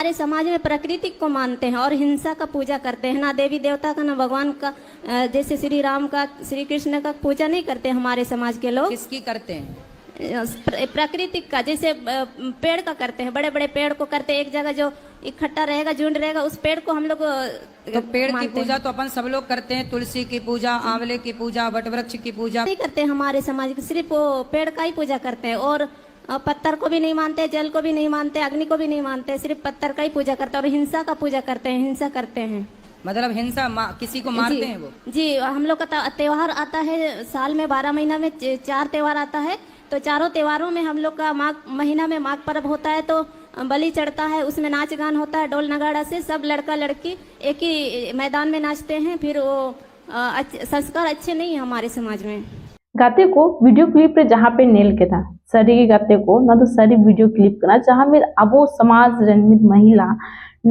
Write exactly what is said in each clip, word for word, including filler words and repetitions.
हमारे समाज में प्रकृति को मानते हैं और हिंसा का पूजा करते हैं ना, देवी देवता का ना, भगवान का। जैसे श्री राम का, श्री कृष्ण का पूजा नहीं करते हमारे समाज के लोग। किसकी करते हैं? प्रकृति का, जैसे पेड़ का करते हैं। बड़े बड़े पेड़ को करते हैं, एक जगह जो इकट्ठा रहेगा, झुंड रहेगा, उस पेड़ को हम लोग। तो पेड़ की पूजा तो अपन सब लोग करते हैं, तुलसी की पूजा, आंवले की पूजा, वट वृक्ष की पूजा। नहीं करते हमारे समाज के, सिर्फ वो पेड़ का ही पूजा करते हैं। और पत्थर को भी नहीं मानते, जल को भी नहीं मानते, अग्नि को भी नहीं मानते, सिर्फ पत्थर का ही पूजा करते हैं और हिंसा का पूजा करते हैं, हिंसा करते हैं। मतलब हिंसा, किसी को मारते हैं वो? जी, हम लोग का त्योहार आता है साल में, बारह महीना में चार त्योहार आता है। तो चारों त्योहारों में हम लोग का माघ महीना में माघ पर्व होता है, तो बलि चढ़ता है, उसमें नाच गान होता है, ढोल नगाड़ा से सब लड़का लड़की एक ही मैदान में नाचते हैं। फिर वो संस्कार अच्छे नहीं है हमारे समाज में। ᱜᱟᱛᱮ ᱠᱚ, ᱵᱷᱤᱰᱤᱭᱳ ᱠᱞᱤᱯ ᱨᱮ ᱡᱟᱦᱟᱸ ᱯᱮ ᱧᱮᱞ ᱠᱮᱫᱟ, ᱥᱟᱹᱨᱤᱜᱮ ᱜᱟᱛᱮ ᱠᱚ, ᱱᱚᱣᱟ ᱫᱚ ᱥᱟᱹᱨᱤ ᱵᱷᱤᱰᱤᱭᱳ ᱠᱞᱤᱯ ᱠᱟᱱᱟ, ᱡᱟᱦᱟᱸ ᱢᱤᱫ ᱟᱵᱚ ᱥᱚᱢᱟᱡᱽ ᱨᱮᱱ ᱢᱤᱫ ᱢᱚᱦᱤᱞᱟ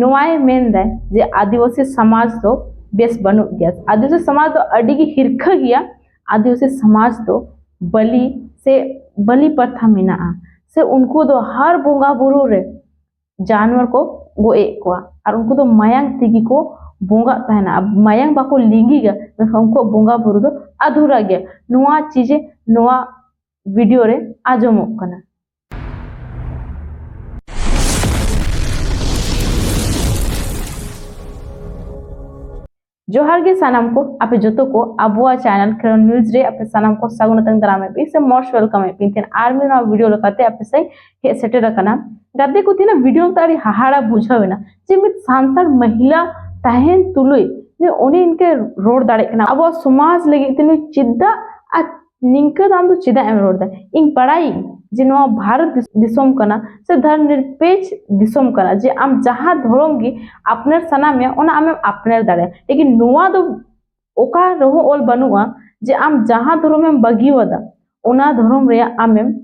ᱱᱚᱣᱟᱭ ᱢᱮᱱᱫᱟᱭ ᱡᱮ ᱟᱹᱫᱤᱵᱟᱹᱥᱤ ᱥᱚᱢᱟᱡᱽ ᱫᱚ ᱵᱮᱥ ᱵᱟᱹᱱᱩᱜ ᱜᱮᱭᱟ, ᱟᱹᱫᱤᱵᱟᱹᱥᱤ ᱥᱚᱢᱟᱡᱽ ᱫᱚ ᱟᱹᱰᱤ ᱜᱮ ᱦᱤᱨᱠᱷᱟᱹ ᱜᱮᱭᱟ, ᱟᱹᱫᱤᱵᱟᱹᱥᱤ ᱥᱚᱢᱟᱡᱽ ᱫᱚ ᱵᱟᱹᱞᱤ ᱥᱮ ᱵᱟᱹᱞᱤ ᱯᱨᱚᱛᱷᱟ ᱢᱮᱱᱟᱜᱼᱟ, ᱥᱮ ᱩᱱᱠᱩ ᱫᱚ ᱦᱟᱨ ᱵᱚᱸᱜᱟ ᱵᱩᱨᱩ ᱨᱮ ᱡᱟᱱᱣᱟᱨ ᱠᱚ ᱜᱚᱡ ᱮᱫ ᱠᱚᱣᱟ ᱟᱨ ᱩᱱᱠᱩ ᱫᱚ ᱢᱟᱭᱟᱝ ᱛᱮᱜᱮ ᱠᱚ ᱵᱚᱸᱜᱟᱜ ᱛᱟᱦᱮᱱᱟ᱾ ᱢᱟᱭᱟᱝ ᱵᱟᱠᱚ ᱞᱤᱸᱜᱤᱭᱟ, ᱢᱮᱱᱠᱷᱟᱱ ᱩᱱᱠᱩᱣᱟᱜ ᱵᱚᱸᱜᱟ ᱵᱩᱨᱩ ᱫᱚ ᱟᱫᱷᱩᱨᱟ ᱜᱮᱭᱟ᱾ ᱱᱚᱣᱟ ᱪᱤᱡᱮ ᱱᱚᱣᱟ ᱵᱷᱤᱰᱤᱭᱳ ᱨᱮ ᱟᱸᱡᱚᱢᱚᱜ ᱠᱟᱱᱟ᱾ ᱡᱚᱦᱟᱨ ᱜᱮ ᱥᱟᱱᱟᱢ ᱠᱚ, ᱟᱯᱮ ᱡᱚᱛᱚ ᱠᱚ ᱟᱵᱚᱣᱟᱜ ᱪᱮᱱᱮᱞ ᱠᱷᱮᱞᱳᱰ ᱱᱤᱭᱩᱡᱽ ᱨᱮ ᱟᱯᱮ ᱥᱟᱱᱟᱢ ᱠᱚ ᱥᱟᱹᱜᱩᱱ ᱟᱛᱟᱝ ᱫᱟᱨᱟᱢᱮᱫ ᱯᱮ ᱥᱮ most welcome ᱮᱫ ᱯᱮ ᱛᱟᱦᱮᱱ᱾ ᱟᱨ ᱢᱤᱫ ᱱᱚᱣᱟ ᱵᱷᱤᱰᱤᱭᱳ ᱞᱮᱠᱟᱛᱮ ᱟᱯᱮ ᱥᱟᱶ ᱦᱮᱡ ᱥᱮᱴᱮᱨ ᱟᱠᱟᱱᱟ᱾ ᱜᱟᱛᱮ ᱠᱚ, ᱛᱤᱱᱟᱹᱜ ᱵᱷᱤᱰᱤᱭᱳ ᱛᱮ ᱟᱹᱰᱤ ᱦᱟᱦᱟᱲᱟ ᱵᱩᱡᱷᱟᱹᱣ ᱮᱱᱟ ᱡᱮ ᱢᱤᱫ ᱥᱟᱱᱛᱟᱲ ᱢᱚᱦᱤᱞᱟ ᱛᱟᱦᱮᱱ ᱛᱩᱞᱩᱡ ᱡᱮ ᱩᱱᱤ ᱤᱱᱠᱟᱹ ᱨᱚᱲ ᱫᱟᱲᱮᱭᱟᱜ ᱠᱟᱱᱟ ᱟᱵᱚᱣᱟᱜ ᱥᱚᱢᱟᱡᱽ ᱞᱟᱹᱜᱤᱫ ᱛᱮ, ᱱᱩᱭ ᱪᱮᱫᱟᱜ ᱟᱨ ᱱᱤᱝᱠᱟᱹ ᱫᱚ ᱟᱢ ᱫᱚ ᱪᱮᱫᱟᱜ ᱮᱢ ᱨᱚᱲ ᱮᱫᱟ? ᱤᱧ ᱵᱟᱲᱟᱭᱟᱹᱧ ᱡᱮ ᱱᱚᱣᱟ ᱵᱷᱟᱨᱚᱛ ᱫᱤᱥ-, ᱫᱤᱥᱚᱢ ᱠᱟᱱᱟ ᱥᱮ ᱫᱷᱚᱨᱢ ᱱᱤᱨᱯᱮᱠᱷ ᱫᱤᱥᱚᱢ ᱠᱟᱱᱟ, ᱡᱮ ᱟᱢ ᱡᱟᱦᱟᱸ ᱫᱷᱚᱨᱚᱢ ᱜᱮ ᱟᱯᱱᱟᱨ ᱥᱟᱱᱟ ᱢᱮᱭᱟ, ᱚᱱᱟ ᱟᱢᱮᱢ ᱟᱯᱱᱟᱨ ᱫᱟᱲᱮᱭᱟᱜᱼᱟ᱾ ᱞᱮᱠᱤᱱ ᱱᱚᱣᱟ ᱫᱚ ᱚᱠᱟ ᱨᱮᱦᱚᱸ ᱚᱞ ᱵᱟᱹᱱᱩᱜᱼᱟ ᱡᱮ ᱟᱢ ᱡᱟᱦᱟᱸ ᱫᱷᱚᱨᱚᱢᱮᱢ ᱵᱟᱹᱜᱤᱣᱟᱫᱟ, ᱚᱱᱟ ᱫᱷᱚᱨᱚᱢ ᱨᱮᱭᱟᱜ ᱟᱢᱮᱢ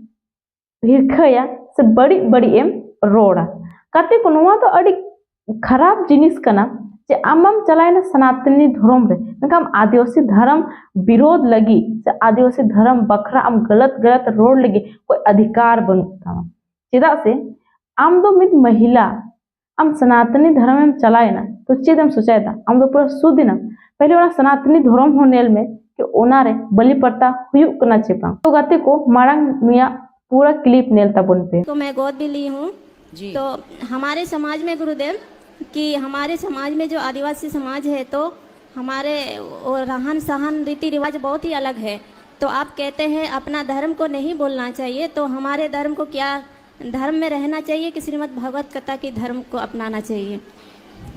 ᱦᱤᱨᱠᱷᱟᱹᱭᱟ ᱥᱮ ᱵᱟᱹᱲᱤᱡ ᱵᱟᱹᱲᱤᱡ ᱮᱢ ᱨᱚᱲᱟ᱾ ᱜᱟᱛᱮ ᱠᱚ, ᱱᱚᱣᱟ ᱫᱚ ᱟᱹᱰᱤ ᱠᱷᱟᱨᱟᱯ ᱡᱤᱱᱤᱥ ᱠᱟᱱᱟ ᱡᱮ ᱟᱢ ᱢᱟᱢ ᱪᱟᱞᱟᱣᱮᱱᱟ ᱥᱚᱱᱟᱛᱚᱱᱤ ᱫᱷᱚᱨᱚᱢ ᱨᱮ, ᱢᱮᱱᱠᱷᱟᱱ ᱟᱢ ᱟᱹᱫᱤᱵᱟᱹᱥᱤ ᱫᱷᱚᱨᱚᱢ ᱵᱤᱨᱳᱫᱷ ᱞᱟᱹᱜᱤᱫ ᱥᱮ ᱟᱹᱫᱤᱵᱟᱹᱥᱤ ᱫᱷᱚᱨᱚᱢ ᱵᱟᱠᱷᱨᱟ ᱟᱢ ᱜᱟᱞᱟᱛ ᱜᱟᱞᱟᱛ ᱨᱚᱲ ᱞᱟᱹᱜᱤᱫ ᱠᱳᱭ ᱚᱫᱷᱤᱠᱟᱨ ᱵᱟᱹᱱᱩᱜ ᱛᱟᱢᱟ᱾ ᱪᱮᱫᱟᱜ ᱥᱮ ᱟᱢ ᱫᱚ ᱢᱤᱫ ᱢᱚᱦᱤᱞᱟ, ᱟᱢ ᱥᱚᱱᱟᱛᱚᱱᱤ ᱫᱷᱚᱨᱚᱢᱮᱢ ᱪᱟᱞᱟᱣᱮᱱᱟ, ᱛᱚ ᱪᱮᱫ ᱮᱢ ᱥᱚᱪᱟᱭᱮᱫᱟ? ᱟᱢ ᱫᱚ ᱯᱩᱨᱟᱹ ᱥᱩᱫ ᱮᱱᱟᱢ᱾ ᱯᱟᱦᱞᱮ ᱚᱱᱟ ᱥᱚᱱᱟᱛᱚᱱᱤ ᱫᱷᱚᱨᱚᱢ ᱦᱚᱸ ᱧᱮᱞ ᱢᱮ ᱠᱤ ᱚᱱᱟᱨᱮ ᱵᱟᱹᱞᱤ ᱯᱟᱨᱛᱟ ᱦᱩᱭᱩᱜ ᱠᱟᱱᱟ ᱪᱮ ᱵᱟᱝ᱾ ᱛᱚ ᱜᱟᱛᱮ ᱠᱚ, ᱢᱟᱲᱟᱝ ᱱᱩᱭᱟᱜ ᱯᱩᱨᱟᱹ clip ᱧᱮᱞ ᱛᱟᱵᱚᱱ ᱯᱮ᱾ को मैं गोद भी ली हूँ। जी। तो हमारे समाज में गुरुदेव, कि हमारे समाज में जो आदिवासी समाज है, तो हमारे वो रहन सहन रीति रिवाज बहुत ही अलग है। तो आप कहते हैं अपना धर्म को नहीं बोलना चाहिए, तो हमारे धर्म को क्या, धर्म में रहना चाहिए कि श्रीमद् भगवत कथा की धर्म को अपनाना चाहिए?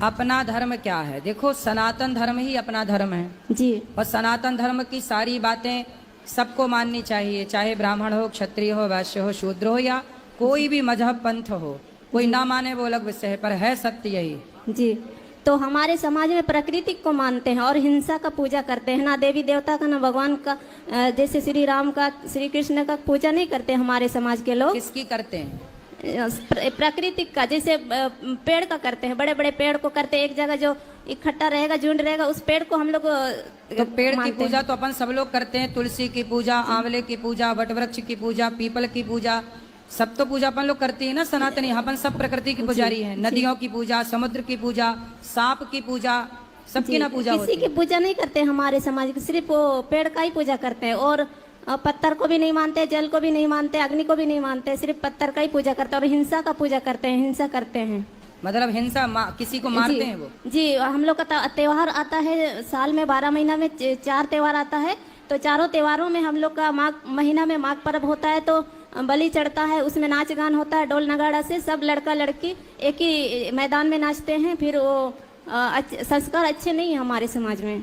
अपना धर्म क्या है? देखो, सनातन धर्म ही अपना धर्म है। जी। और सनातन धर्म की सारी बातें सबको माननी चाहिए, चाहे ब्राह्मण हो, क्षत्रिय हो, वैश्य हो, शूद्र हो या कोई भी मजहब पंथ हो, कोई ना माने वो अलग विषय है, पर है सत्य यही। जी। तो हमारे समाज में प्रकृति को मानते हैं और हिंसा का पूजा करते हैं ना, देवी देवता का ना भगवान का, अ, जैसे श्री राम का, श्री कृष्ण का पूजा नहीं करते हमारे समाज के लोग। किसकी करते हैं? अ, प्र- प्राकृतिक का, जैसे अ, पेड़ का करते हैं, बड़े बड़े पेड़ को करते हैं, एक जगह जो इकट्ठा रहेगा, झुंड रहेगा, उस पेड़ को हम लोग अ, तो पेड़ की मानते हैं। पूजा तो अपन सब लोग करते हैं, तुलसी की पूजा, आंवले की पूजा, वट वृक्ष की पूजा, पीपल की पूजा, सब तो पूजा अपन लोग करते हैं ना सनातनी। अपन सब प्रकृति के पुजारी हैं। नदियों की पूजा, समुद्र की पूजा, सांप की पूजा, सबकी जी, ना पूजा किसी होती की है। पूजा नहीं करते हमारे समाज की, सिर्फ वो पेड़ का ही पूजा करते हैं। और अ, पत्थर को भी नहीं मानते, जल को भी नहीं मानते, अग्नि को भी नहीं मानते, सिर्फ पत्थर का ही पूजा करते हैं और हिंसा का पूजा करते हैं, हिंसा करते हैं। मतलब हिंसा मा, किसी को मारते हैं वो? जी, हम लोग का त- त्योहार आता है साल में, बारह महीना में च- चार त्योहार आता है। तो चारों त्योहारों में हम लोग का माघ महीना में माघ पर्व होता है, तो बलि चढ़ता है, उसमें नाच गान होता है, ढोल नगाड़ा से सब लड़का लड़की एक ही मैदान में नाचते हैं। फिर वो अ, अच्छ- संस्कार अच्छे नहीं है हमारे समाज में।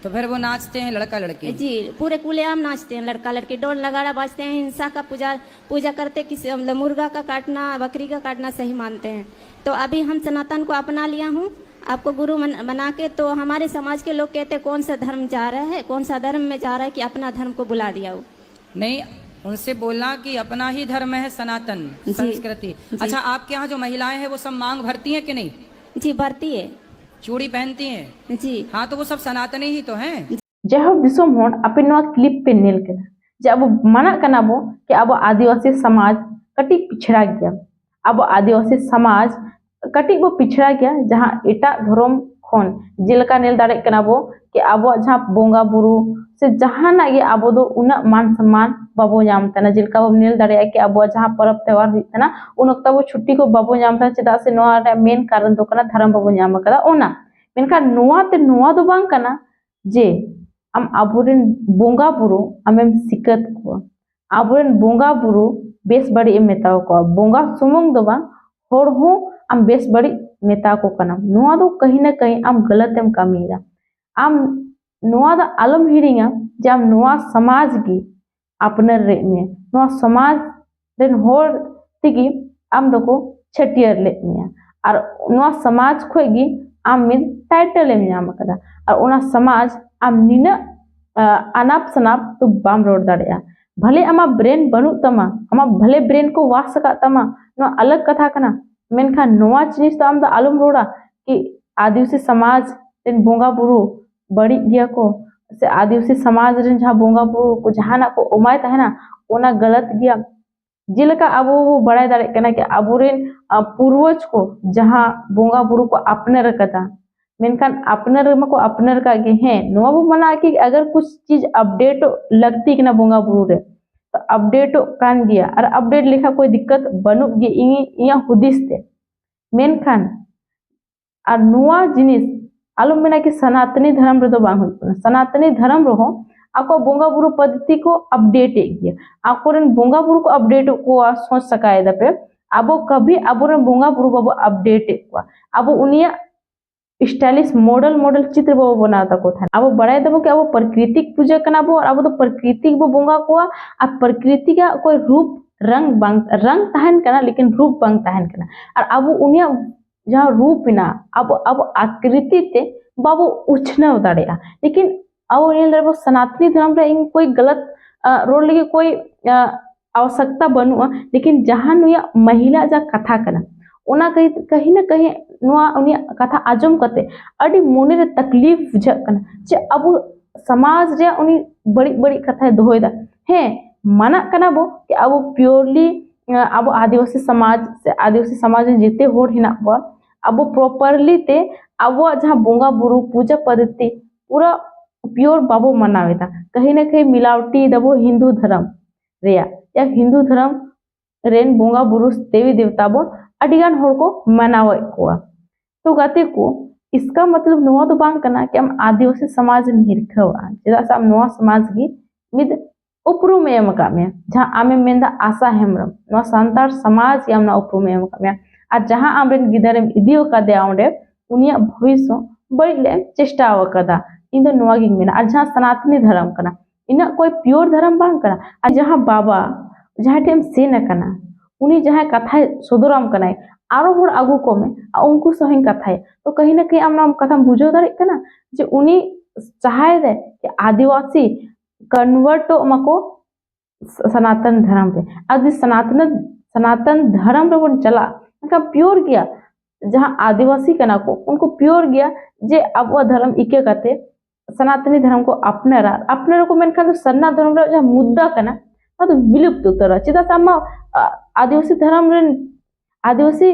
तो फिर वो नाचते हैं लड़का लड़की? जी, पूरे खुलेआम नाचते हैं लड़का लड़की, ढोल नगाड़ा बाजते हैं, हिंसा का पूजा पूजा करते, किसी मतलब मुर्गा का काटना, बकरी का काटना सही मानते हैं। तो अभी हम सनातन को अपना लिया हूँ, आपको गुरु मन, बना के। तो हमारे समाज के लोग कहते हैं, कौन सा धर्म जा रहा है, कौन सा धर्म में जा रहा है कि अपना धर्म को बुला दिया हो। नहीं, उनसे बोलना कि अपना ही धर्म है सनातन जी। संस्कृति। जी। अच्छा, आपके यहाँ जो महिलाएं हैं वो सब मांग भरती हैं कि नहीं? जी, भरती है। चूड़ी पहनती हैं? जी। हाँ, तो वो सब सनातनी ही तो हैं। ᱡᱟᱭᱦᱳᱠ ᱫᱤᱥᱚᱢ ᱦᱚᱲ, ᱟᱯᱮ ᱱᱚᱣᱟ clip ᱯᱮ ᱧᱮᱞ ᱠᱮᱫᱟ ᱡᱮ ᱟᱵᱚ ᱢᱟᱱᱟᱜ ᱠᱟᱱᱟ ᱵᱚ ᱠᱤ ᱟᱵᱚ ᱟᱹᱫᱤᱵᱟᱹᱥᱤ ᱥᱚᱢᱟᱡᱽ ᱠᱟᱹᱴᱤᱡ ᱯᱤᱪᱷᱲᱟ ᱜᱮᱭᱟ᱾ ᱟᱵᱚ ᱟᱹᱫᱤᱵᱟᱹᱥᱤ ᱥᱚᱢᱟᱡᱽ ᱠᱟᱹᱴᱤᱡ ᱵᱚ ᱯᱤᱪᱷᱲᱟ ᱜᱮᱭᱟ ᱡᱟᱦᱟᱸ ᱮᱴᱟᱜ ᱫᱷᱚᱨᱚᱢ ᱠᱷᱚᱱ᱾ ᱡᱮᱞᱮᱠᱟ ᱧᱮᱞ ᱫᱟᱲᱮᱭᱟᱜ ᱠᱟᱱᱟ ᱵᱚ ᱠᱤ ᱟᱵᱚᱣᱟᱜ ᱡᱟᱦᱟᱸ ᱵᱚᱸᱜᱟ ᱵᱩᱨᱩ ᱥᱮ ᱡᱟᱦᱟᱱᱟᱜ ᱜᱮ ᱟᱵᱚ ᱫᱚ ᱩᱱᱟᱹᱜ ᱢᱟᱱ ᱥᱚᱱᱢᱟᱱ ᱵᱟᱵᱚ ᱧᱟᱢ ᱛᱟᱦᱮᱱᱟ᱾ ᱡᱮᱞᱮᱠᱟ ᱵᱚ ᱧᱮᱞ ᱫᱟᱲᱮᱭᱟᱜᱼᱟ ᱠᱤ ᱟᱵᱚᱣᱟᱜ ᱡᱟᱦᱟᱸ ᱯᱚᱨᱚᱵᱽ ᱛᱮᱣᱦᱟᱨ ᱦᱩᱭᱩᱜ ᱠᱟᱱᱟ, ᱩᱱ ᱚᱠᱛᱚ ᱟᱵᱚ ᱪᱷᱩᱴᱤ ᱠᱚ ᱵᱟᱵᱚ ᱧᱟᱢ ᱛᱟᱦᱮᱱᱟ, ᱪᱮᱫᱟᱜ ᱥᱮ ᱱᱚᱣᱟ ᱨᱮᱭᱟᱜ ᱢᱮᱱ ᱠᱟᱨᱚᱱ ᱫᱚ ᱠᱟᱱᱟ ᱫᱷᱚᱨᱚᱢ ᱵᱟᱵᱚ ᱧᱟᱢ ᱟᱠᱟᱫᱟ ᱚᱱᱟ᱾ ᱢᱮᱱᱠᱷᱟᱱ ᱱᱚᱣᱟ ᱛᱮ ᱱᱚᱣᱟ ᱫᱚ ᱵᱟᱝ ᱠᱟᱱᱟ ᱡᱮ ᱟᱢ ᱟᱵᱚᱨᱮᱱ ᱵᱚᱸᱜᱟ ᱵᱩᱨᱩ ᱟᱢᱮᱢ ᱥᱤᱠᱟᱹᱛ ᱠᱚᱣᱟ, ᱟᱵᱚᱨᱮᱱ ᱵᱚᱸᱜᱟ ᱵᱩᱨᱩ ᱵᱮᱥ ᱵᱟᱹᱲᱤᱡ ᱮᱢ ᱢᱮᱛᱟ ᱠᱚᱣᱟ᱾ ᱵᱚᱸᱜᱟ ᱥᱩᱢᱩᱝ ᱫᱚ ᱵᱟᱝ, ᱦᱚᱲ ᱦᱚᱸ ᱟᱢ ᱵᱮᱥ ᱵᱟᱹᱲᱤᱡ ᱢᱮᱛᱟ ᱠᱚ ᱠᱟᱱᱟᱢ᱾ ᱱᱚᱣᱟ ᱫᱚ ᱠᱟᱹᱦᱤ ᱱᱟ ᱠᱟᱹᱦᱤ ᱟᱢ ᱜᱟᱞᱟᱛ ᱮᱢ ᱠᱟᱹᱢᱤᱭᱮᱫᱟ᱾ ᱟᱢ ᱱᱚᱣᱟ ᱫᱚ ᱟᱞᱚᱢ ᱦᱤᱲᱤᱧᱟ ᱡᱮ ᱟᱢ ᱱᱚᱣᱟ ᱥᱚᱢᱟᱡᱽ ᱜᱮ ᱟᱯᱱᱟᱨ ᱞᱮᱫ ᱢᱮᱭᱟ, ᱱᱚᱣᱟ ᱥᱚᱢᱟᱡᱽ ᱨᱮᱱ ᱦᱚᱲ ᱛᱮᱜᱮ ᱟᱢ ᱫᱚᱠᱚ ᱪᱷᱟᱹᱴᱭᱟᱹᱨ ᱞᱮᱫ ᱢᱮᱭᱟ, ᱟᱨ ᱱᱚᱣᱟ ᱥᱚᱢᱟᱡᱽ ᱠᱷᱚᱡ ᱜᱮ ᱟᱢ ᱢᱤᱫ ᱴᱟᱭᱴᱮᱞ ᱮᱢ ᱧᱟᱢ ᱟᱠᱟᱫᱟ, ᱟᱨ ᱚᱱᱟ ᱥᱚᱢᱟᱡᱽ ᱟᱢ ᱱᱤᱱᱟᱹᱜ ᱟᱱᱟᱯ ᱥᱟᱱᱟᱯ ᱫᱚ ᱵᱟᱢ ᱨᱚᱲ ᱫᱟᱲᱮᱭᱟᱜᱼᱟ᱾ ᱵᱷᱟᱞᱮ ᱟᱢᱟᱜ ᱵᱨᱮᱱ ᱵᱟᱹᱱᱩᱜ ᱛᱟᱢᱟ, ᱟᱢᱟᱜ ᱵᱷᱟᱞᱮ ᱵᱨᱮᱱ ᱠᱚ ᱣᱟᱥ ᱟᱠᱟᱫ ᱛᱟᱢᱟ, ᱱᱚᱣᱟ ᱟᱞᱟᱜᱽ ᱠᱟᱛᱷᱟ ᱠᱟᱱᱟ᱾ ᱢᱮᱱᱠᱷᱟᱱ ᱱᱚᱣᱟ ᱡᱤᱱᱤᱥ ᱫᱚ ᱟᱢ ᱫᱚ ᱟᱞᱚᱢ ᱨᱚᱲᱟ ᱠᱤ ᱟᱹᱫᱤᱵᱟᱹᱥᱤ ᱥᱚᱢᱟᱡᱽ ᱨᱮᱱ ᱵᱚᱸᱜᱟ ᱵᱩᱨᱩ ᱵᱟᱹᱲᱤᱡ ᱜᱮᱭᱟ ᱠᱚ, ᱥᱮ ᱟᱹᱫᱤᱵᱟᱹᱥᱤ ᱥᱚᱢᱟᱡᱽ ᱨᱮᱱ ᱡᱟᱦᱟᱸ ᱵᱚᱸᱜᱟ ᱵᱩᱨᱩ ᱠᱚ ᱡᱟᱦᱟᱱᱟᱜ ᱠᱚ ᱮᱢᱟᱭ ᱛᱟᱦᱮᱱᱟ, ᱚᱱᱟ ᱜᱟᱞᱟᱛ ᱜᱮᱭᱟ᱾ ᱡᱮᱞᱮᱠᱟ ᱟᱵᱚ ᱵᱚ ᱵᱟᱲᱟᱭ ᱫᱟᱲᱮᱭᱟᱜ ᱠᱟᱱᱟ ᱠᱤ ᱟᱵᱚᱨᱮᱱ ᱯᱩᱨᱵᱚᱡᱽ ᱠᱚ ᱡᱟᱦᱟᱸ ᱵᱚᱸᱜᱟ ᱵᱩᱨᱩ ᱠᱚ ᱟᱯᱱᱟᱨ ᱟᱠᱟᱫᱟ, ᱢᱮᱱᱠᱷᱟᱱ ᱟᱯᱱᱟᱨ ᱢᱟᱠᱚ ᱟᱯᱱᱟᱨ ᱟᱠᱟᱫ ᱜᱮ᱾ ᱦᱮᱸ, ᱱᱚᱣᱟ ᱵᱚ ᱢᱟᱱᱟ ᱠᱤ ᱟᱜᱟᱨ ᱠᱩᱪ ᱪᱤᱡᱽ ᱟᱯᱰᱮᱴᱚᱜ ᱞᱟᱹᱠᱛᱤ ᱠᱟᱱᱟ ᱵᱚᱸᱜᱟ ᱵᱩᱨᱩ ᱨᱮ, ᱛᱚ ᱟᱯᱰᱮᱴᱚᱜ ᱠᱟᱱ ᱜᱮᱭᱟ, ᱟᱨ ᱟᱯᱰᱮᱴ ᱞᱮᱠᱷᱟᱱ ᱠᱳᱭ ᱫᱤᱠᱠᱟᱛ ᱵᱟᱹᱱᱩᱜ ᱜᱮ ᱤᱧ ᱤᱧᱟᱹᱜ ᱦᱩᱫᱤᱥ ᱛᱮ᱾ ᱢᱮᱱᱠᱷᱟᱱ ᱟᱨ ᱱᱚᱣᱟ ᱡᱤᱱᱤᱥ ᱟᱞᱚᱢ ᱢᱮᱱᱟ ᱠᱤ ᱥᱚᱱᱟᱛᱚᱱᱤ ᱫᱷᱚᱨᱚᱢ ᱨᱮᱫᱚ ᱵᱟᱝ ᱦᱩᱭᱩᱜ ᱠᱟᱱᱟ᱾ ᱥᱚᱱᱟᱛᱚᱱᱤ ᱫᱷᱚᱨᱚᱢ ᱨᱮᱦᱚᱸ ᱟᱠᱚᱣᱟᱜ ᱵᱚᱸᱜᱟ ᱵᱩᱨᱩ ᱯᱚᱫᱽᱫᱷᱚᱛᱤ ᱠᱚ ᱟᱯᱰᱮᱴ ᱮᱫ ᱜᱮᱭᱟ, ᱟᱠᱚᱨᱮᱱ ᱵᱚᱸᱜᱟ ᱵᱩᱨᱩ ᱠᱚ ᱟᱯᱰᱮᱴ ᱮᱫ ᱠᱚᱣᱟ᱾ ᱥᱚᱪ ᱥᱟᱠᱟᱭ ᱫᱟᱯᱮ, ᱟᱵᱚ ᱠᱟᱵᱷᱤ ᱟᱵᱚᱨᱮᱱ ᱵᱚᱸᱜᱟ ᱵᱩᱨᱩ ᱵᱟᱵᱚ ᱟᱯᱰᱮᱴ ᱮᱫ ᱠᱚᱣᱟ᱾ ᱟᱵᱚ ᱩᱱᱤᱭᱟᱜ ᱥᱴᱟᱭᱞᱤᱥ ᱢᱚᱰᱮᱞ ᱢᱚᱰᱮᱞ ᱪᱤᱛᱨ ᱵᱟᱵᱚ ᱵᱮᱱᱟᱣ ᱛᱟᱠᱚ ᱛᱟᱦᱮᱱ᱾ ᱟᱵᱚ ᱵᱟᱲᱟᱭ ᱫᱟᱵᱚ ᱠᱤ ᱟᱵᱚ ᱯᱨᱟᱠᱨᱤᱛᱤᱠ ᱯᱩᱡᱟᱹ ᱠᱟᱱᱟ ᱵᱚ, ᱟᱨ ᱟᱵᱚ ᱫᱚ ᱯᱨᱟᱠᱨᱤᱛᱤᱠ ᱵᱚ ᱵᱚᱸᱜᱟ ᱠᱚᱣᱟ, ᱟᱨ ᱯᱨᱟᱠᱨᱤᱛᱤᱠᱟᱜ ᱚᱠᱚᱭ ᱨᱩᱯ ᱨᱟᱝ ᱵᱟᱝ, ᱨᱟᱝ ᱛᱟᱦᱮᱱ ᱠᱟᱱᱟ, ᱞᱮᱠᱤᱱ ᱨᱩᱯ ᱵᱟᱝ ᱛᱟᱦᱮᱱ ᱠᱟᱱᱟ᱾ ᱟᱨ ᱟᱵᱚ ᱩᱱᱤᱭᱟᱜ ᱡᱟᱦᱟᱸ ᱨᱩᱯ ᱢᱮᱱᱟᱜᱼᱟ, ᱟᱵᱚ ᱟᱵᱚ ᱟᱠᱨᱤᱛᱤ ᱛᱮ ᱵᱟᱵᱚ ᱩᱪᱷᱱᱟᱹᱣ ᱫᱟᱲᱮᱭᱟᱜᱼᱟ᱾ ᱞᱮᱠᱤᱱ ᱟᱵᱚ ᱧᱮᱞ ᱫᱟᱲᱮᱭᱟᱜᱼᱟ ᱥᱚᱱᱟᱛᱚᱱᱤ ᱫᱷᱚᱨᱚᱢ ᱨᱮ ᱤᱧ ᱠᱳᱭ ᱜᱟᱞᱟᱛ ᱨᱚᱲ ᱞᱟᱹᱜᱤᱫ ᱠᱳᱭ ᱟᱵᱚᱥᱭᱚᱠᱛᱟ ᱵᱟᱹᱱᱩᱜᱼᱟ, ᱞᱮᱠᱤᱱ ᱡᱟᱦᱟᱸ ᱱᱩᱭᱟᱜ ᱢᱟᱹᱦᱤᱞᱟ ᱡᱟ ᱠᱟᱛᱷᱟ ᱠᱟᱱᱟ, ᱚᱱᱟ ᱠᱟᱹᱦᱤ ᱠᱟᱹᱦᱤ ᱱᱟ ᱠᱟᱹᱦᱤ ᱱᱚᱣᱟ ᱩᱱᱤᱭᱟᱜ ᱠᱟᱛᱷᱟ ᱟᱸᱡᱚᱢ ᱠᱟᱛᱮ ᱟᱹᱰᱤ ᱢᱚᱱᱮᱨᱮ ᱛᱟᱠᱞᱤᱯ ᱵᱩᱡᱷᱟᱹᱜ ᱠᱟᱱᱟ ᱡᱮ ᱟᱵᱚ ᱥᱚᱢᱟᱡᱽ ᱨᱮᱭᱟᱜ ᱩᱱᱤ ᱵᱟᱹᱲᱤᱡ ᱵᱟᱹᱲᱤᱡ ᱠᱟᱛᱷᱟᱭ ᱫᱚᱦᱚᱭᱮᱫᱟ᱾ ᱦᱮᱸ, ᱢᱟᱱᱟᱜ ᱠᱟᱱᱟ ᱵᱚ ᱠᱤ ᱟᱵᱚ ᱯᱤᱭᱳᱨᱞᱤ ᱟᱵᱚ ᱟᱹᱫᱤᱵᱟᱹᱥᱤ ᱥᱚᱢᱟᱡᱽ ᱥᱮ ᱟᱹᱫᱤᱵᱟᱹᱥᱤ ᱥᱚᱢᱟᱡᱽ ᱨᱮ ᱡᱮᱛᱮ ᱦᱚᱲ ᱦᱮᱱᱟᱜ ᱠᱚᱣᱟ, ᱟᱵᱚ ᱯᱨᱚᱯᱟᱨᱞᱤ ᱛᱮ ᱟᱵᱚᱣᱟᱜ ᱡᱟᱦᱟᱸ ᱵᱚᱸᱜᱟ ᱵᱩᱨᱩ ᱯᱩᱡᱟᱹ ᱯᱚᱫᱽᱫᱷᱚᱛᱤ ᱯᱩᱨᱟᱹ ᱯᱤᱭᱳᱨ ᱵᱟᱵᱚ ᱢᱟᱱᱟᱣ ᱮᱫᱟ᱾ ᱠᱟᱹᱦᱤ ᱱᱟ ᱠᱟᱹᱦᱤ ᱢᱤᱞᱟᱣᱴᱤ ᱫᱟᱵᱚ ᱦᱤᱱᱫᱩ ᱫᱷᱚᱨᱚᱢ ᱨᱮᱭᱟᱜ, ᱭᱟ ᱦᱤᱱᱫᱩ ᱫᱷᱚᱨᱚᱢ ᱨᱮᱱ ᱵᱚᱸᱜᱟ ᱵᱩᱨᱩ ᱫᱮᱵᱤ ᱫᱮᱵᱛᱟ ᱵᱚ ᱟᱹᱰᱤ ᱜᱟᱱ ᱦᱚᱲ ᱠᱚ ᱢᱟᱱᱟᱣᱮᱫ ᱠᱚᱣᱟ᱾ ᱛᱚ ᱜᱟᱛᱮ ᱠᱚ, ᱤᱥᱠᱟ ᱢᱚᱛᱞᱚᱵ ᱱᱚᱣᱟ ᱫᱚ ᱵᱟᱝ ᱠᱟᱱᱟ ᱠᱤ ᱟᱢ ᱟᱹᱫᱤᱵᱟᱹᱥᱤ ᱥᱚᱢᱟᱡᱽ ᱮᱢ ᱦᱤᱨᱠᱷᱟᱹᱣᱟ, ᱪᱮᱫᱟᱜ ᱥᱮ ᱟᱢ ᱱᱚᱣᱟ ᱥᱚᱢᱟᱡᱽ ᱜᱮ ᱢᱤᱫ ᱩᱯᱨᱩᱢ ᱮ ᱮᱢ ᱟᱠᱟᱫ ᱢᱮᱭᱟ᱾ ᱡᱟᱦᱟᱸ ᱟᱢᱮᱢ ᱢᱮᱱᱫᱟ ᱟᱥᱟ ᱦᱮᱢᱵᱨᱚᱢ, ᱱᱚᱣᱟ ᱥᱟᱱᱛᱟᱲ ᱥᱚᱢᱟᱡᱽ ᱜᱮ ᱟᱢ ᱱᱚᱣᱟ ᱩᱯᱨᱩᱢ ᱮ ᱮᱢ ᱟᱠᱟᱫ ᱢᱮᱭᱟ᱾ ᱟᱨ ᱡᱟᱦᱟᱸ ᱟᱢᱨᱮᱱ ᱜᱤᱫᱟᱹᱨᱮᱢ ᱤᱫᱤ ᱟᱠᱟᱫᱮᱭᱟ ᱚᱸᱰᱮ, ᱩᱱᱤᱭᱟᱜ ᱵᱷᱚᱵᱤᱥᱥᱚ ᱵᱟᱹᱲᱤᱡ ᱞᱮ ᱪᱮᱥᱴᱟ ᱟᱠᱟᱫᱟ, ᱤᱧ ᱫᱚ ᱱᱚᱣᱟ ᱜᱤᱧ ᱢᱮᱱᱟ᱾ ᱟᱨ ᱡᱟᱦᱟᱸ ᱥᱟᱱᱟᱛᱚᱱᱤ ᱫᱷᱚᱨᱚᱢ ᱠᱟᱱᱟ, ᱤᱱᱟᱹᱜ ᱠᱚᱭ ᱯᱤᱭᱳᱨ ᱫᱷᱚᱨᱚᱢ ᱵᱟᱝ ᱠᱟᱱᱟ᱾ ᱟᱨ ᱡᱟᱦᱟᱸ ᱵᱟᱵᱟ ᱡᱟᱦᱟᱸ ᱴᱷᱮᱱ ᱮᱢ ᱥᱮᱱ ᱟᱠᱟᱱᱟ, ᱩᱱᱤ ᱡᱟᱦᱟᱸᱭ ᱠᱟᱛᱷᱟᱭ ᱥᱚᱫᱚᱨᱟᱢ ᱠᱟᱱᱟᱭ, ᱟᱨᱚ ᱦᱚᱲ ᱟᱹᱜᱩ ᱠᱚᱢᱮ, ᱟᱨ ᱩᱱᱠᱩ ᱥᱟᱶ ᱦᱚᱸᱧ ᱠᱟᱛᱷᱟᱭᱟ᱾ ᱛᱚ ᱠᱟᱹᱦᱤ ᱱᱟ ᱠᱟᱹᱦᱤ ᱟᱢ ᱱᱚᱣᱟ ᱠᱟᱛᱷᱟᱢ ᱵᱩᱡᱷᱟᱹᱣ ᱫᱟᱲᱮᱭᱟᱜ ᱠᱟᱱᱟ ᱡᱮ ᱩᱱᱤ ᱪᱟᱦᱟᱭ ᱫᱟᱭ ᱡᱮ ᱟᱹᱫᱤᱵᱟᱹᱥᱤ ᱠᱚᱱᱵᱷᱟᱨᱴᱚᱜ ᱢᱟᱠᱚ ᱥᱟᱱᱟᱛᱚᱱ ᱫᱷᱚᱨᱚᱢ ᱨᱮ᱾ ᱟᱨ ᱡᱩᱫᱤ ᱥᱟᱱᱟᱛᱚᱱ ᱥᱟᱱᱟᱛᱚᱱ ᱫᱷᱚᱨᱚᱢ ᱨᱮᱵᱚᱱ ᱪᱟᱞᱟᱜᱼᱟ, ᱮᱱᱠᱷᱟᱱ ᱯᱤᱭᱳᱨ ᱜᱮᱭᱟ᱾ ᱡᱟᱦᱟᱸ ᱟᱹᱫᱤᱵᱟᱹᱥᱤ ᱠᱟᱱᱟ ᱠᱚ, ᱩᱱᱠᱩ ᱯᱤᱭᱳᱨ ᱜᱮᱭᱟ ᱡᱮ ᱟᱵᱚᱣᱟᱜ ᱫᱷᱚᱨᱚᱢ ᱤᱠᱟᱹ ᱠᱟᱛᱮ ᱥᱟᱱᱟᱛᱚᱱᱤ ᱫᱷᱚᱨᱚᱢ ᱠᱚ ᱟᱯᱱᱟᱨᱟ᱾ ᱟᱯᱱᱟᱨ ᱠᱚ ᱢᱮᱱᱠᱷᱟᱱ ᱫᱚ ᱥᱟᱨᱱᱟ ᱫᱷᱚᱨᱚᱢ ᱨᱮᱭᱟᱜ ᱡᱟᱦᱟᱸ ᱢᱩᱫᱽᱫᱟ ᱠᱟᱱᱟ, ᱚᱱᱟ ᱫᱚ ᱵᱤᱞᱩᱯᱛ ᱩᱛᱟᱹᱨᱚᱜᱼᱟ᱾ ᱪᱮᱫᱟᱜ ᱥᱮ ᱟᱢ ᱢᱟ, ᱟ, ᱟᱹᱫᱤᱵᱟᱹᱥᱤ ᱫᱷᱚᱨᱚᱢ ᱨᱮᱱ, ᱟᱹᱫᱤᱵᱟᱹᱥᱤ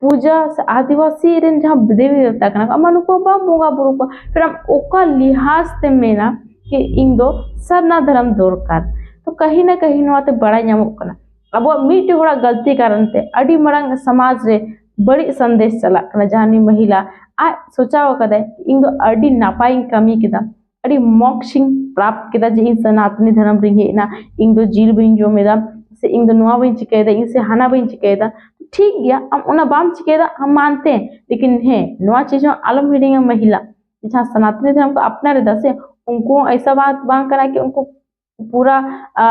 ᱯᱩᱡᱟ ᱥᱮ ᱟᱹᱫᱤᱵᱟᱹᱥᱤ ᱨᱮᱱ ᱡᱟᱦᱟᱸ ᱫᱮᱵᱤ ᱫᱮᱵᱛᱟ ᱠᱟᱱᱟ ᱠᱚ, ᱟᱢ ᱢᱟ ᱱᱩᱠᱩ ᱵᱟᱢ ᱵᱚᱸᱜᱟ ᱵᱩᱨᱩ ᱠᱚᱣᱟ᱾ ᱯᱷᱤᱨ ᱟᱢ ᱚᱠᱟ ᱞᱤᱦᱟᱡᱽ ᱛᱮᱢ ᱢᱮᱱᱟ ᱠᱤ ᱤᱧ ᱫᱚ ᱥᱟᱨᱱᱟ ᱫᱷᱚᱨᱚᱢ ᱫᱚᱨᱠᱟᱨ? ᱛᱚ ᱠᱟᱹᱦᱤ ᱱᱟ ᱠᱟᱹᱦᱤ ᱱᱚᱣᱟ ᱛᱮ ᱵᱟᱲᱟᱭ ᱧᱟᱢᱚᱜ ᱠᱟᱱᱟ, ᱟᱵᱚᱣᱟᱜ ᱢᱤᱫᱴᱮᱡ ᱦᱚᱲᱟᱜ ᱜᱟᱹᱞᱛᱤ ᱠᱟᱨᱚᱱ ᱛᱮ ᱟᱹᱰᱤ ᱢᱟᱨᱟᱝ ᱥᱚᱢᱟᱡᱽ ᱨᱮ ᱵᱟᱹᱲᱤᱡ ᱥᱚᱱᱫᱮᱥ ᱪᱟᱞᱟᱜ ᱠᱟᱱᱟ᱾ ᱡᱟᱦᱟᱸ ᱱᱩᱭ ᱢᱚᱦᱤᱞᱟ ᱟᱡ ᱥᱚᱪᱟᱣ ᱟᱠᱟᱫᱟᱭ, ᱤᱧ ᱫᱚ ᱟᱹᱰᱤ ᱱᱟᱯᱟᱭᱤᱧ ᱠᱟᱹᱢᱤ ᱠᱮᱫᱟ, ᱟᱹᱰᱤ ᱢᱚᱠᱥ ᱤᱧ ᱯᱨᱟᱯᱛ ᱠᱮᱫᱟ, ᱡᱮ ᱤᱧ ᱥᱚᱱᱟᱛᱚᱱᱤ ᱫᱷᱚᱨᱚᱢ ᱨᱤᱧ ᱦᱮᱡ ᱮᱱᱟ, ᱤᱧ ᱫᱚ ᱡᱤᱞ ᱵᱟᱹᱧ ᱡᱚᱢ ᱮᱫᱟ, ᱥᱮ ᱤᱧ ᱫᱚ ᱱᱚᱣᱟ ᱵᱟᱹᱧ ᱪᱤᱠᱟᱹᱭᱮᱫᱟ, ᱤᱧ ᱥᱮ ᱦᱟᱱᱟ ᱵᱟᱹᱧ ᱪᱤᱠᱟᱹᱭᱮᱫᱟ᱾ ᱴᱷᱤᱠ ᱜᱮᱭᱟ, ᱟᱢ ᱚᱱᱟ ᱵᱟᱢ ᱪᱤᱠᱟᱹᱭᱮᱫᱟ, ᱟᱢ ᱢᱟᱱᱛᱮ, ᱞᱮᱠᱤᱱ ᱦᱮᱸ, ᱱᱚᱣᱟ ᱪᱤᱡᱽ ᱦᱚᱸ ᱟᱞᱚᱢ ᱦᱤᱲᱤᱧᱟ ᱢᱚᱦᱤᱞᱟ, ᱡᱟᱦᱟᱸ ᱥᱚᱱᱟᱛᱚᱱᱤ ᱫᱷᱚᱨᱚᱢ ᱠᱚ ᱟᱯᱱᱟᱨ ᱮᱫᱟ ᱥᱮ, ᱩᱱᱠᱩ ᱦᱚᱸ ᱮᱭᱥᱟ ᱵᱟᱝ, ᱵᱟᱝ ᱠᱟᱱᱟ ᱠᱤ ᱩᱱᱠᱩ ᱯᱩᱨᱟ, ᱟ,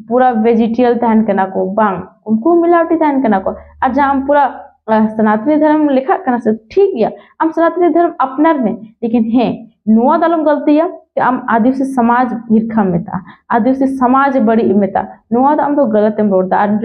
ᱯᱩᱨᱟ ᱵᱷᱮᱡᱤᱴᱮᱨᱤᱭᱟᱱ ᱛᱟᱦᱮᱱ ᱠᱟᱱᱟ ᱠᱚ, ᱵᱟᱝ, ᱩᱱᱠᱩ ᱦᱚᱸ ᱢᱤᱞᱟᱣᱴᱤ ᱛᱟᱦᱮᱱ ᱠᱟᱱᱟ ᱠᱚ᱾ ᱟᱨ ᱡᱟᱦᱟᱸ ᱟᱢ ᱯᱩᱨᱟ, ᱟ, ᱥᱚᱱᱟᱛᱚᱱᱤ ᱫᱷᱚᱨᱚᱢ ᱞᱮᱠᱷᱟᱜ ᱠᱟᱱᱟ ᱥᱮ, ᱴᱷᱤᱠ ᱜᱮᱭᱟ, ᱟᱢ ᱥᱚᱱᱟᱛᱚᱱᱤ ᱫᱷᱚᱨᱚᱢ ᱟᱯᱱᱟᱨ ᱢᱮ, ᱞᱮᱠᱤᱱ ᱦᱮᱸ, ᱱᱚᱣᱟ ᱫᱚ ᱟᱞᱚᱢ ᱜᱟᱹᱞᱛᱤᱭᱟ ᱠᱤ ᱟᱢ ᱟᱹᱫᱤᱵᱟᱹᱥᱤ ᱥᱚᱢᱟᱡᱽ ᱦᱤᱨᱠᱷᱟᱢ ᱢᱮᱛᱟᱜᱼᱟ, ᱟᱹᱫᱤᱵᱟᱹᱥᱤ ᱥᱚᱢᱟᱡᱽ ᱵᱟᱹᱲᱤᱡ ᱮᱢ ᱢᱮᱛᱟᱜᱼᱟ, ᱱᱚᱣᱟ ᱫᱚ ᱟᱢ ᱫᱚ ᱜᱟᱞᱟᱛ ᱮᱢ ᱨᱚᱲ ᱮᱫᱟ᱾ ᱟᱨ